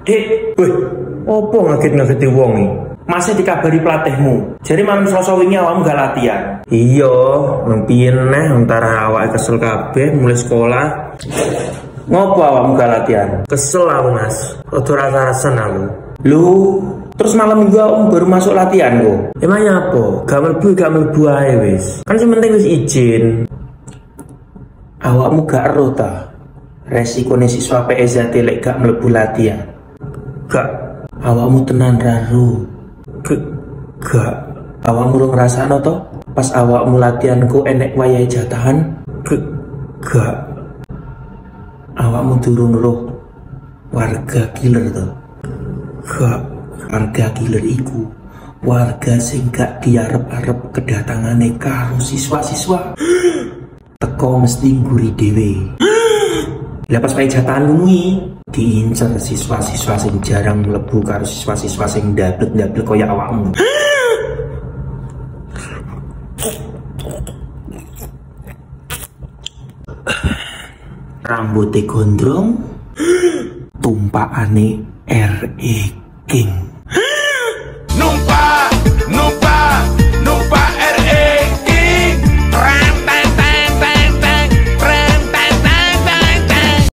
Dek, weh, opo ngaget-ngageti wong iki? Masih dikabari pelatihmu. Jadi malam Selasa wingi awakmu gak latihan. Iya, nang piye neh antara awake kesel kabeh mulai sekolah. Ngopo awakmu gak latihan? Kesel aku, Mas. Rada rasa-rasan aku. Lu, terus malam minggu awakmu baru masuk latihan kok. Emangnya apa? Gak mlebu ae wis. Kan sing penting wis izin. Awakmu gak ero ta? Resikone siswa PSHT lek gak mlebu latihan. Gak, awakmu tenan ra ro. Gak, awakmu rung ngrasakno to? Pas awakmu latihan ku enek wayahe jatahan. Gak, awakmu durung roh warga killer to. Gak, warga killer iku warga sing gak diarep-arep kedatangane karo siswa-siswa. Teko mesti ngguri dhewe. Lah pas wayahe jatahan kuwi diincer siswa-siswa sing jarang mlebu karo siswa-siswa sing ndablek-ndablek kaya awakmu. Rambute gondrong, tumpakane RE King.